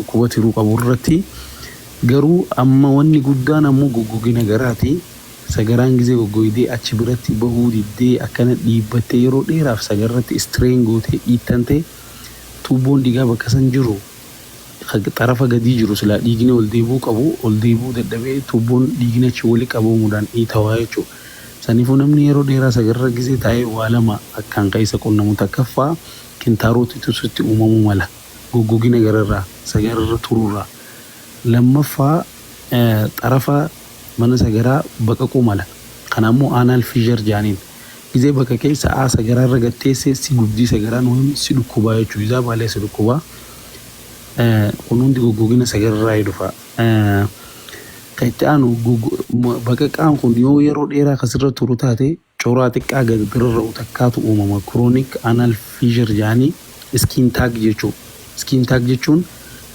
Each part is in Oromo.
Dhukkuba tiruu qabu irratti garuu amma wanni guddaan ammoo goggogina garaati. Sagaraan gizee goggoydee achi biratti bahuu diddee, akkana dhiibbattee, yeroo dheeraaf sagarratti strain gootee dhiittantee, tuubboon dhiigaa bakka san jiru, xarafa gadii jiru, silaa dhiigni ol deebi'uu qabu ol deebi'uu dadhabee, tuubboon dhiigni achi wali qabamuudhaan dhiitawaa jechuudha. Saniifuu namni yeroo dheeraa sagarra gizee taa'ee waa lama akkaan kan isa qunnamu: takkaffaa kintaarotiitu sitti uumamuu mala, goggogina gararraa sagarra tururraa. Lammaffaa xarafa mana sagaraa baqaquu mala. Kana ammoo anal fissure jaaniin. Gizee baqaqee sa'aa sagaraarra gatteessee si gubdii sagaraan wayim si dhukkubaa jechuudha. Izaa baalee si dhukkubaa. Kun hundi goggogina sagararraa dhufa. Kan itti aanu, baqaqaan kun yoo yeroo dheeraa kasirra turu taate, coraa xiqqaa gad birarra'u takkaatu uumama. Chronic anal fissure jaanii, skin tag jechuudha. Skin tag jechuun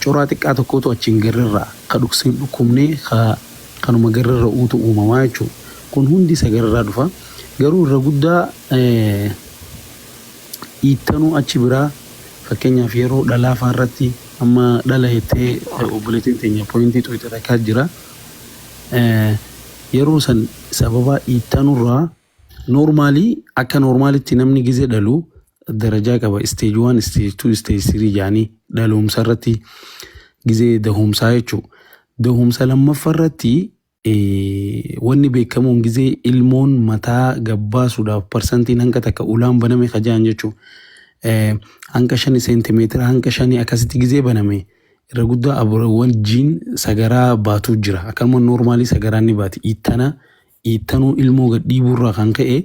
coraa xiqqaa tokkotu achiin gararraa ka dhukseen dhukkubnee ka kanuma gararra'uutu uumamaa jechuudha. Kun hundi sagararraa dhufa. Garuu irra guddaa dhiittanuu achi biraa, fakkeenyaaf yeroo dhalaa fa'aa amma dhala jettee obboleettiin teenya pointii xuqxe takkaa jira. Yeroo san sababa dhiittanurraa normally, akka normalitti namni gizee dhalu darajaa qaba. Stage 1, stage 2, stage 3 jaanii dhaluumsa irratti, gizee dahumsaa jechuudha. Dahumsa lammaffaa irratti wanni beekamuun gizee ilmoon mataa gabbaasuudhaaf parsantiin hanga takka ulaan baname kajaan jechuudha. Hanga 5 seentimeetira, hanga 5 akkasitti gizee baname, irra guddaa aburawwan jiin sagaraa baatu jira. Akkanuma normally sagaraan ni baati. Ittana iittanuu ilmoo gad dhiibuurraa kan ka'e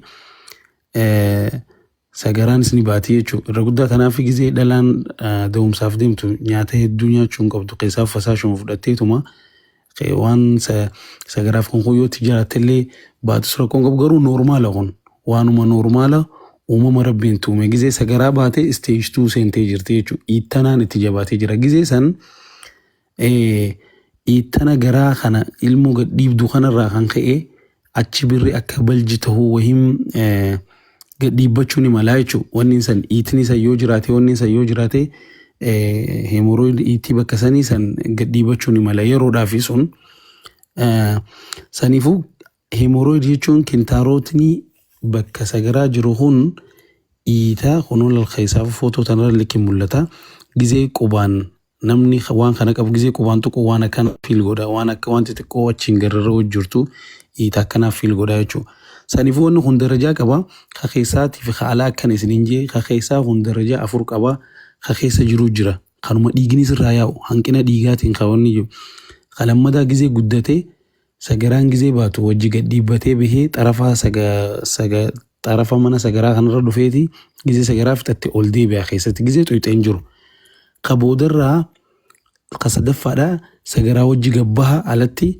sagaraanis ni baati jechuudha. Irra guddaa kanaaf gizee dhalaan da'umsaaf deemtu nyaata hedduu nyaachuu hin qabdu. Keessaa fasaashuma fudhatteetuma waan sagaraaf kun yoo jiraattellee baatus rakkoon qabu. Garuu normala, kun waanuma normala uumama rabbiin tuume. Gizee sagaraa baate stage 2 seentee jirti jechuudha. Iittanaan itti jabaatee jira. Gizee san iittana garaa kana ilmoo gad dhiibdu kanarraa kan ka'e achi birri akka balji tahuu wahim gad dhiibbachuu ni malaa jechuudha. Wanni san iitni san yoo jiraate, wanni san yoo jiraate, hemorrhoid iitii bakka sanii san gad dhiibbachuu ni mala yeroodhaafi sun. Saniifuu hemorrhoid jechuun kintaarootni bakka sagaraa jiru kun iitaa kunuun lalkeessaaf footoo tanarra likki mul'ata. Gizee qubaan namni waan kana qabu gizee qubaan tuqu waan akkana feel godha, waan akka wanti xiqqoo achiin gararra hojjirtu iita akkanaaf feel godha jechuudha. Saniifuu wanni kun darajaa qaba. Ka keessaatii fi ka alaa akkana isiniin jee. Ka keessaa kun darajaa afur qaba. Ka keessa jiru jira. Kanuma dhiigni sirraa yaa'u hanqina dhiigaatiin ka wanni jiru. Ka lammataa gizee guddatee sagaraan gizee baatu wajji gad dhiibbatee bahee xarafaa saga xarafa mana sagaraa kanarra dhufeeti gizee sagaraa fixatte ol deebi'a keessatti gizee xuyxeen jiru. Ka boodarraa ka sadaffaadhaa sagaraa wajji gabbaha alatti,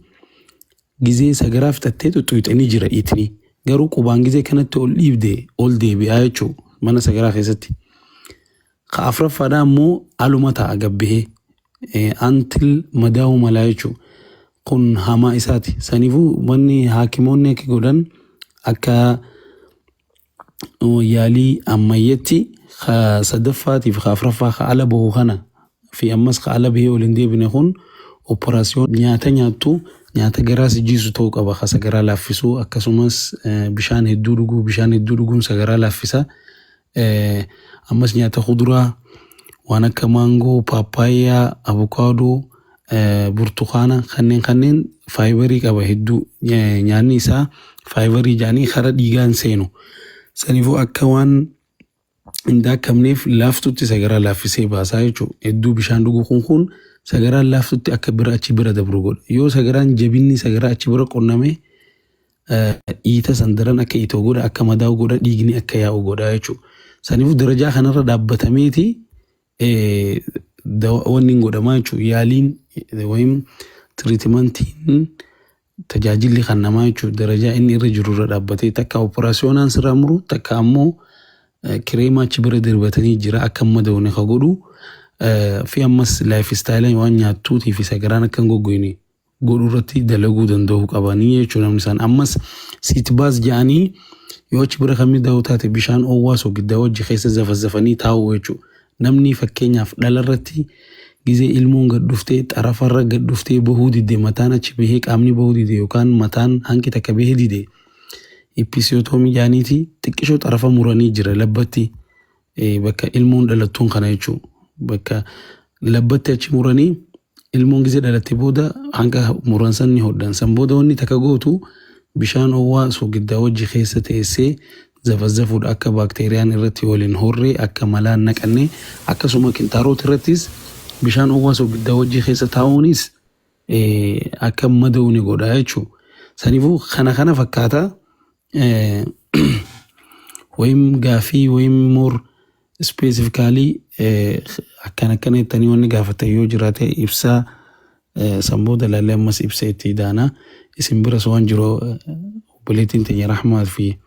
gizee sagaraa fixattee xuxxuyxanii jira iitni. Garuu qubaan gizee kanatti ol dhiibde ol deebi'aa jechuudha mana sagaraa keessatti. Ka afuraffaadhaa ammoo aluma ta'a gabbahee until madaa'uu malaa jechuudha. Kun hamaa isaati. Saniifuu wanni haakimoonni akka godhan, akka yaalii ammayyetti, ka sadaffaatii fi ka afuraffaa ka ala bahu kana fi ammas ka ala bahee ol hin deebine kun operation, nyaata nyaattu nyaata garaa si jiisu ta'uu qaba, ka sagaraa laaffisuu. Akkasumas bishaan hedduu dhuguu, bishaan hedduu dhuguun sagaraa laaffisa. Ammas nyaata kuduraa waan akka maangoo, paappaayyaa, abukaadoo, burtukaana kanneen fiberii qaba hedduu. Nyaanni isaa fiberii jedhanii kara dhiigaan seenu. Saniifuu akka waan hin daakkamneef laaftutti sagaraa laaffisee baasaa jechuudha. Hedduu bishaan dhuguu kun sagaraan laaftutti akka bira achi bira dabru godha. Yoo sagaraan jabinni sagaraa achi bira qunname, iita san daran akka itoo godha, akka madaa'u godha, dhiigni akka yaa'u godha jechuudha. Saniifuu darajaa kanarra dhaabbatameeti wanni hin godhamaa jechuudha. Yaaliin wayim treatmentiin tajaajilli kan namaa jechuudha. Darajaa inni irra jiru irra dhaabbatee takka operationaan sirraa muru, takka ammoo kireema achi bira darbatanii jira akka hin madaa'une ka godhu fi ammas lifestyle waan nyaattuutii fi sagaraan akka hin goggogne godhuu irratti dalaguu danda'uu qabanii jechuudha namni isaan. Ammas sitz bath jedhanii, yoo achi bira kan miidhagu taate, bishaan oowwaa soogiddaa wajji keessa zafazafanii taa'u jechuudha. Namni fakkeenyaaf dhala irratti Gizee ilmoon gad dhuftee xarafarra gad dhuftee bahuu didde, mataan achi bahee qaamni bahuu dide yookaan mataan hanqi takka bahee dide, episiotomy jaaniiti xiqqishoo xarafa muranii jira labbatti, bakka ilmoon dhalattuun kana jechuudha. Bakka labbatti achi muranii ilmoon gizee dhalatte booda hanga muran san ni hodhan. San booda wanni takka gootu bishaan owwaa soogiddaa wajji keessa teessee zafazzafuudha, akka baakteeriyaan irratti waliin horree akka malaan naqanne. Akkasuma kintaaroot irrattis bishaan owwaa soogiddaa wajji keessa taa'uunis akka mada'u ni godha jechuudha. Saniifuu kana kana fakkaata. Wayim gaafii wayim more specifically akkana akkana jettanii wanni gaafatan yoo jiraate ibsaa, san booda laallee ammas ibsa itti daana. Isin biras waan jiru obboleettiin teenya Rahmaa fi